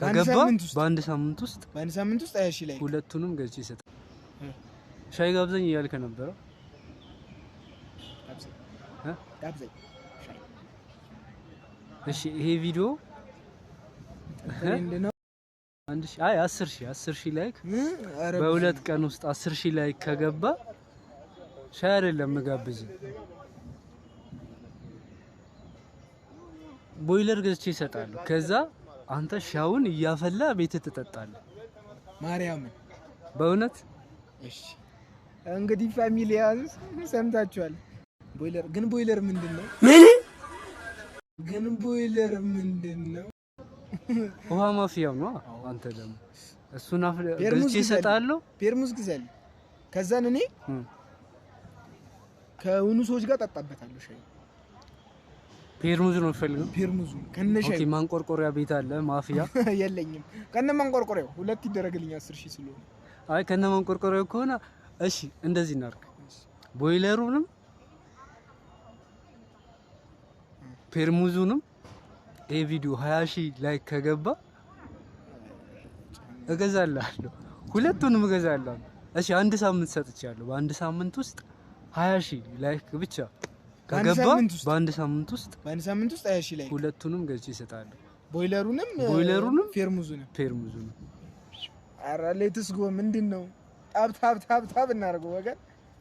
በአንድ ከገባ ሳምንት ውስጥ? በአንድ ሳምንት ውስጥ። በአንድ ሳምንት ውስጥ 20,000 like። ሁለቱንም ገዝቼ ይሰጣል። ሻይ ጋብዘኝ እያልከ ነበረ። ጋብዘኝ። እ? ጋብዘኝ ሻይ። እሺ፣ ይሄ ቪዲዮ Trend ነው። 1,000፣ አይ 10,000፣ 10,000 like። እ? ኧረ ብዙ በሁለት ነው። ቀን ውስጥ 10,000 like ከገባ ሻይ አይደለም ምጋብዝ፣ ቦይለር ገዝቼ ይሰጣሉ። ከዛ አንተ ሻዩን እያፈላ ቤት ትጠጣለህ። ማርያምን። በእውነት። እሺ፣ እንግዲህ familians ሰምታችኋል። ቦይለር ግን፣ ቦይለር ምንድን ነው? ምን? ግን ቦይለር ምንድን ነው? ውሃ ማፍያው ነው። አንተ ደግሞ እሱን ፔርሙዝ ገዝቼ ግዛልኝ። እሰጣለሁ። ፔርሙዝ ግዛልኝ። ከዛን እኔ ከሆኑ ሰዎች ጋር ጠጣበታለሁ ሻይ። ፔርሙዝ ነው የምፈልገው። ፔርሙዙ ከነ ሻይ። ማንቆርቆሪያ ቤት አለ ማፍያ? የለኝም። ከነ ማንቆርቆሪያው ሁለት ይደረግልኝ፣ 10,000 ስለሆነ። አይ፣ ከነ ማንቆርቆሪያው ከሆነ እሺ፣ እንደዚህ እናድርግ። ቦይለሩንም ፔርሙዙንም ይሄ ቪዲዮ 20,000 like ከገባ እገዛልሃለሁ። ሁለቱንም እገዛልሃለሁ። እሺ፣ አንድ ሳምንት ሰጥቻለሁ። በአንድ ሳምንት ውስጥ 20,000 like ብቻ በአንድ ከገባ ሳምንት ውስጥ? በአንድ ሳምንት ውስጥ። በአንድ ሳምንት ውስጥ 20,000 like። ሁለቱንም ገዝቼ እሰጣለሁ። ቦይለሩንም ቦይለሩንም ፌርሙዙንም። ፔርሙዙንም። ኧረ let's go። ምንድን ነው? Tap tap tap tap እናደርገው ወገን።